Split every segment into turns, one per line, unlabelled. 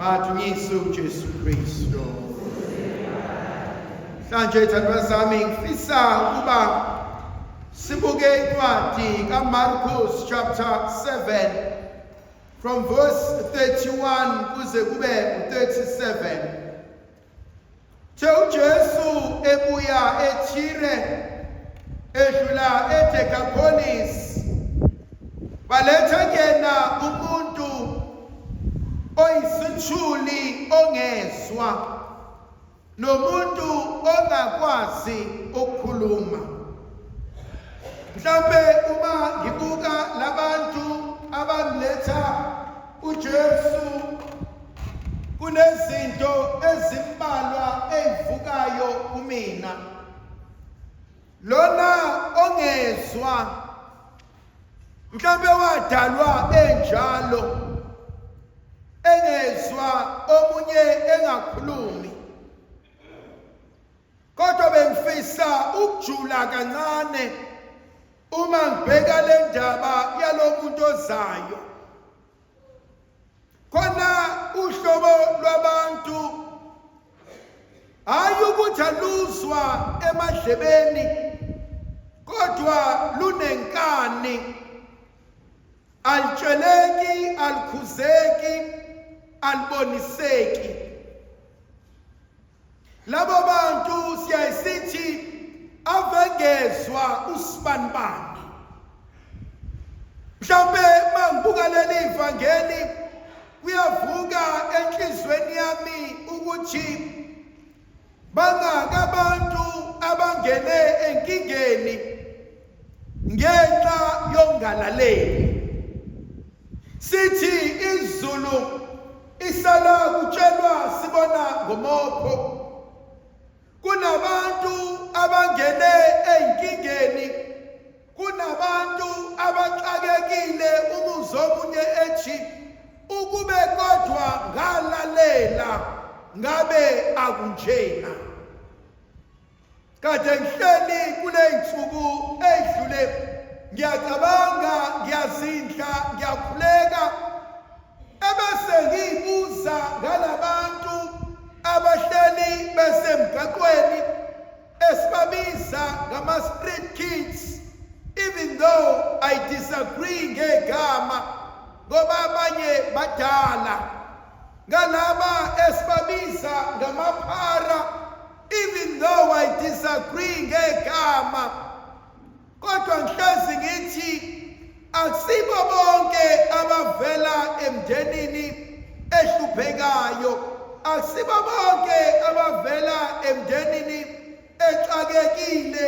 Madunyiswe uJesu Kristu. Mhlanje thandwa zami ngifisa ukuba sibuke incwadi kaMarkus chapter 7 from verse 31 kuze kube 37. The uJesu ebuya eThire edlula eDekapolis baletha kuyena umuntu oyisithuli ongezwa nomuntu ongakwazi ukukhuluma. Mhlambe uma ngibuka labantu abamletha uJesu kunezinto ezimbalwa ezivukayo kumina. Lona ongezwa mhlambe wadalwa enjalo engezwa omunye engakhulumi Kodwa bengifisa ukujula kancane uma ngibheka le ndaba yalomuntu ozayo. Khona uhlobo lwabantu hayi ukuthi aluzwa emadlebeni kodwa lunenkani alitsheleki alikhuzeki aliboniseki Labo bantu siyayisithi avengezwa usibanibani. Mhlawumbe mangibuka leli vangeli kuyavuka enhlizweni yami ukuthi bangaka abantu abangene enkingeni ngenxa yongalaleli. Sithi izulu isala kutshelwa sibona ngomopho. Kunabantu abangene ey'nkingeni, kunabantu abaxakekile umuzwa omunye ethi ukube kodwa ngalalela ngabe akunjena. Kade ngihleli kuley'nsuku ey'dlule ngiyacabanga ngiyazindla ngiyakhuleka ebese ngiyibuza ngalabantu abahleli besemgaqweni esibabiza ngama-street kids even though I disagree ngegama ngoba abanye badala ngalaba esibabiza ngamaphara even though I disagree ngegama kodwa ngihlezi ngithi akusibo bonke abavela emndenini ehluphekayo akusibo bonke abavela emndenini exakekile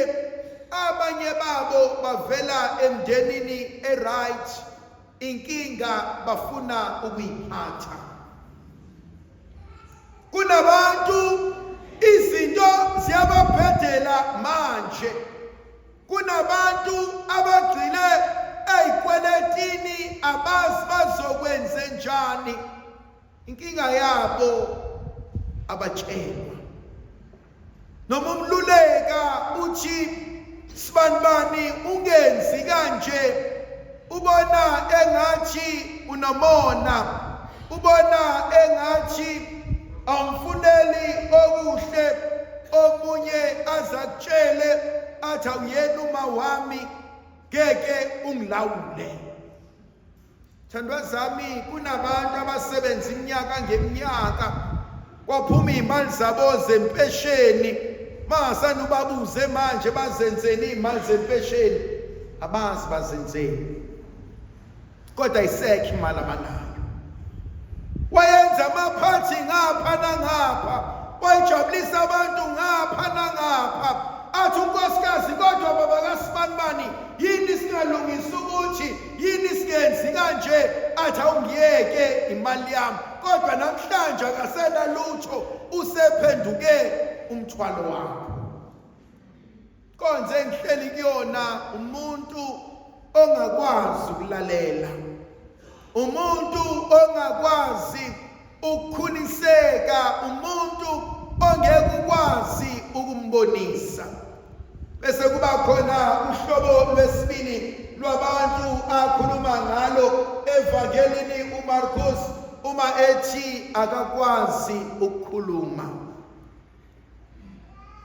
abanye babo bavela emndenini eright inkinga bafuna ukuyiphatha Kunabantu izinto ziyababhedela manje. Kunabantu abagxile ey'kweletini abazi bazokwenze njani. Inkinga yabo abatshelwa. Noma umluleka uthi sibanibani ungenzi kanje ubona engathi unomona ubona engathi awumfuneli okuhle omunye azakutshele athi awuyena uma wami ngeke ungilawule. Thandwa zami kunabantu abasebenza iminyaka ngeminyaka kwaphuma iy'mali zabo zempesheni mangasane ubabuze manje bazenzeni iy'mali zempesheni abazi bazenzeni kodwa ayisekho imali abanayo wayenza amaphathi ngapha nangapha wayijabulisa abantu ngapha nangapha athi unkosikazi kodwa baba kasibanibani yini singalungisa ukuthi yini singenzi kanje athi awungiyeke imali yami kodwa namhlanje akasena lutho usephenduke umthwalo wakho konze ngihleli kuyona umuntu ongakwazi ukulalela umuntu ongakwazi ukukhuliseka umuntu ongeke ukwazi ukumbonisa bese kuba khona uhlobo lwesibili lwabantu akhuluma ngalo evangelini uMarkus. uma ethi akakwazi ukukhuluma.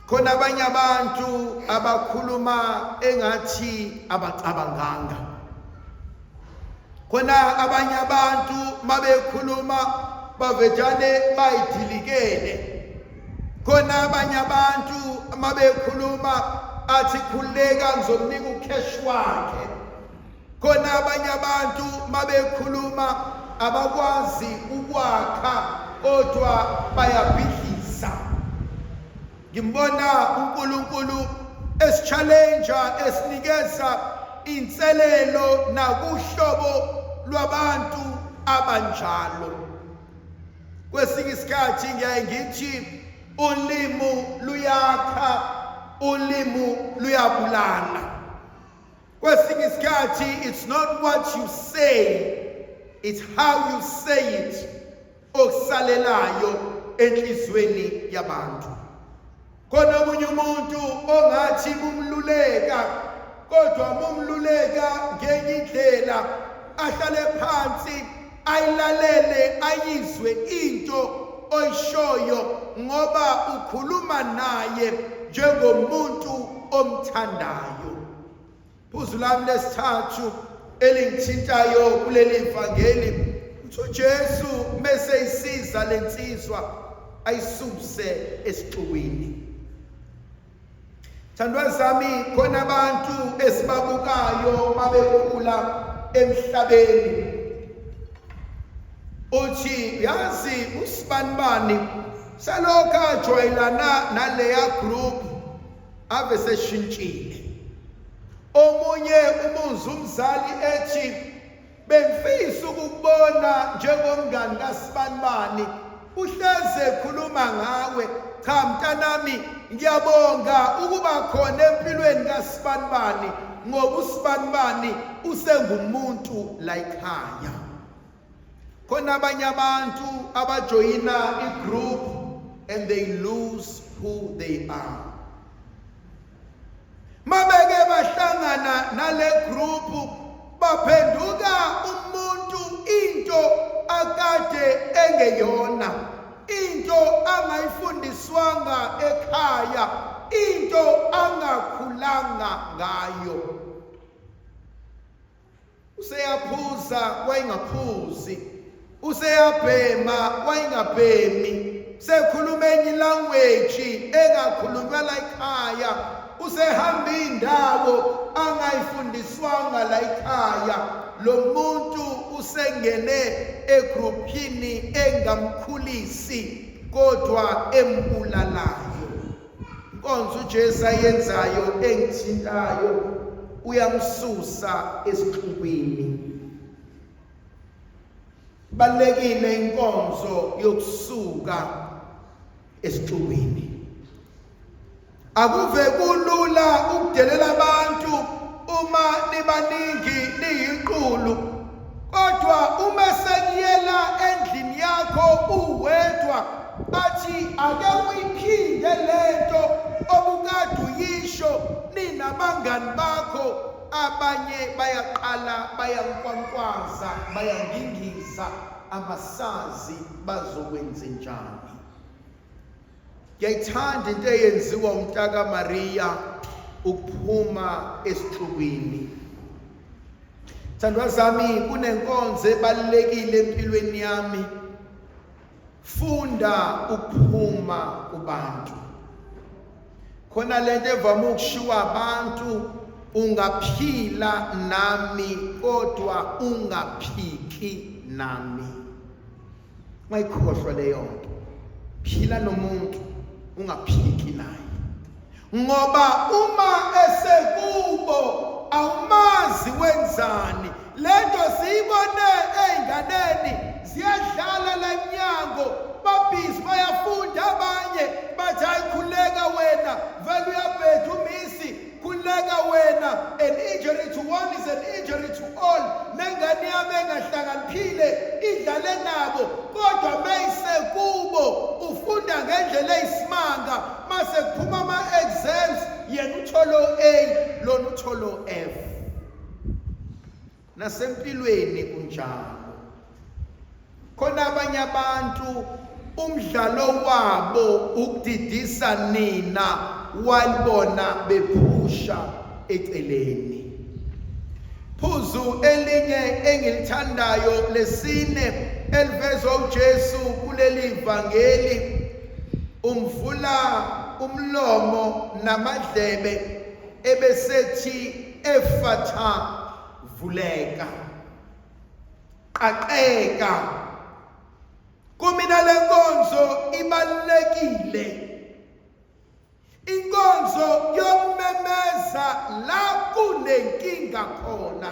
Khona abanye abantu abakhuluma engathi abacabanganga. Khona abanye abantu mabekhuluma bavejane bayidilikele. Khona abanye abantu mabekhuluma athi khululeka ngizomnika ucash wakhe. Khona abanye abantu mabekhuluma abakwazi ukwakha kodwa bayabhidliza. Ngimbona uNkulunkulu esichallenge esinikeza inselelo nakuhlobo lwabantu abanjalo. Kwesinye isikhathi ngiyaye ngithi ulimu luyakha, ulimu luyabulala. Kwesinye isikhathi it's not what you say, it's how you say it okusalelayo enhlizweni yabantu. Khona omunye umuntu ongathi mumluleka kodwa mumluleka ngenye indlela ahlale phansi ayilalele ayizwe into oyishoyo ngoba ukhuluma naye njengomuntu omthandayo. Phuzu lami lesithathu elingithintayo kuleli vangeli uthi uJesu mese isiza lensizwa ayisuse esixukwini. Thandwa zami khona abantu esibabukayo mabekhula emhlabeni. Uthi yazi usibanibani selokhu ajwayelana naleya group ave seshintshile. Omunye umuzi umzali ethi bengifisa ukukubona njengomngani kaSibanibani uhleze ekhuluma ngawe. Cha mntanami, ngiyabonga ukuba khona empilweni kaSibanibani ngoba uSibanibani usengumuntu la ekhaya. Khona abanye abantu abajoyina igroup and they lose who they are. Mabeke bahlangana nale group baphenduka umuntu into akade engeyona, into angayifundiswanga ekhaya, into angakhulanga ngayo. Useyaphuza wayengaphuzi, useyabhema wayengabhemi, sekhuluma enye language engakhulunywa la ekhaya, usehamba indawo angayifundiswanga la ekhaya. Lo muntu usengene egruphini engamkhulisi kodwa embulalayo. Inkonzo uJesu ayenzayo engithintayo uyamsusa esixukwini. Balekile inkonzo yokusuka esixukwini. Akuve kulula ukudelela abantu uma nibaningi niyiqulu, kodwa uma sekuyela endlini yakho uwedwa athi ake uyiphinde lento obukade uyisho ninabangani bakho, abanye bayaqala bayankwankwaza bayangingiza, abasazi bazokwenzenjani. Ngiyayithanda into eyenziwa umntaka Maria ukuphuma esixukwini. Thandwa zami, kunenkonzo ebalulekile empilweni yami. Funda ukuphuma kubantu. Khona lento evame ukushiwa abantu, ungaphila nami kodwa ungaphiki nami. Ungayikhohlwa leyo nto. Phila nomuntu ungaphiki naye, ngoba uma esekubo awumazi wenzani. Lento siyibone ey'nganeni ziyadlala la emnyango, babhizi bayafunda, abanye bathi hayi khuleka wena vele uyabheda umisi, khuleka wena. An injury to one is an injury to all. Nengane yami engahlakaniphile idlale nabo, kodwa meyisekubo ufunda ngendlela eyisimanga. Mase kuphuma ama-exams yena utholo A, lona utholo F. Nasempilweni kunjalo. Khona abanye abantu umdlalo wabo ukudidisa nina walibona bephusha eceleni. Phuzu elinye engilithandayo lesine elivezwa uJesu kuleli vangeli umvula umlomo namadlebe ebesethi efatha vuleka qaqeka kumina lenkonzo ibalulekile inkonzo yokumemeza la kunenkinga khona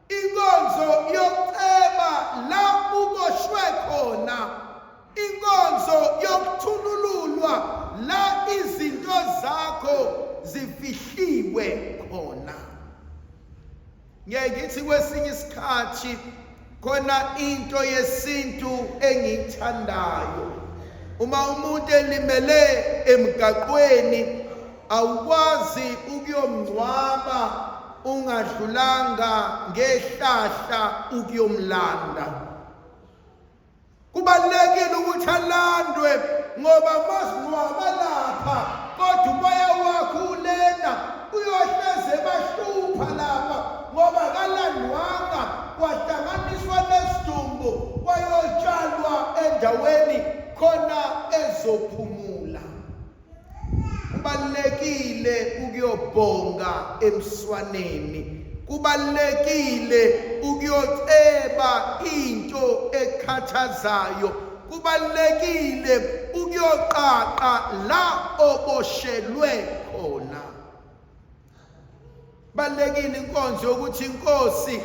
inkonzo yokuceba la uboshwe khona inkonzo yokuthulululwa la izinto zakho zifihliwe khona. Ngiyaye ngithi kwesinye isikhathi khona into yesintu engiyithandayo. Uma umuntu elimele emgaqweni awukwazi ukuyomngcwaba ungadlulanga ngehlahla ukuyomlanda. Kubalulekile ukuthi alandwe ngoba masingcwaba lapha kodwa umoya wakho ulena uyohleze bahlupha lapha ngoba kalandwanga kwahlanganiswa nesidumbu kwayotshalwa endaweni khona ezophumula. Kubalulekile ukuyobhonga emswaneni. Kubalulekile ukuyoceba into ekhathazayo. Kubalulekile ukuyoqaqa la oboshelwe khona. Balekile inkonzo yokuthi inkosi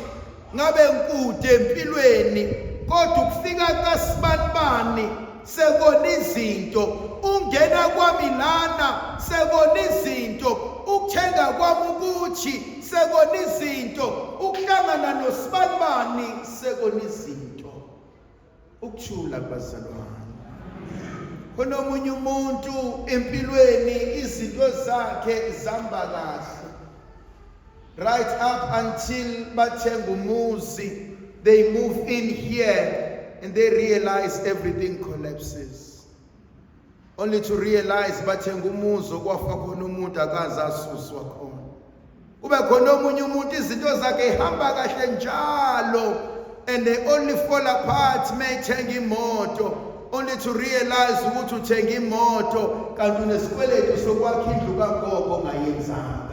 ngabe ngikude empilweni kodwa ukufika kaSibanibani sekona izinto ungena kwami lana sekona izinto ukuthenga kwami ukuthi sekona izinto ukuhlangana noSibanibani sekona izinto. Ukuthula kubazalwane. Khona omunye umuntu empilweni izinto zakhe zihamba kahle. Right up until bathenga umuzi, they move in here and they realize everything collapses. Only to realize bathenga umuzi okwafa khona umuntu akaze asuswa khona. Kube khona omunye umuntu izinto zakhe ihamba kahle njalo and they only fall apart mayithenga imoto only to realize ukuthi uthenga imoto kanti unesikweletu sokwakha indlu kagogo ongayenzanga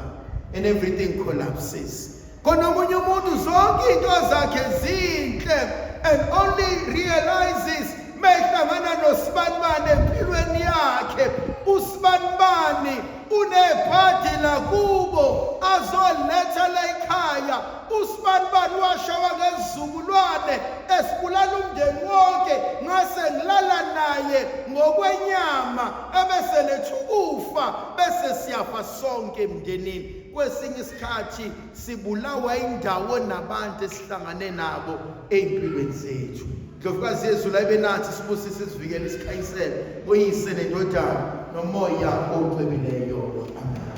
and everything collapses. Khona omunye umuntu zonke into zakhe zinhle and only realizes mehlangana nosibanibani empilweni yakhe usibanibani unebhadi lakubo azoletha la ekhaya usibanibani washawa ngezizukulwane esibulala umndeni wonke ngase ngilala naye ngokwenyama ebese letha ukufa bese siyafa sonke emndenini. Kwesinye isikhathi sibulawa indawo nabantu esihlangane nabo ey'mpilweni zethu. Ndlovukazi yezulu ayibe nathi sibusise isivikele isikhanyisele ngoyise nendodana nomoya ocwebileyo. Amen.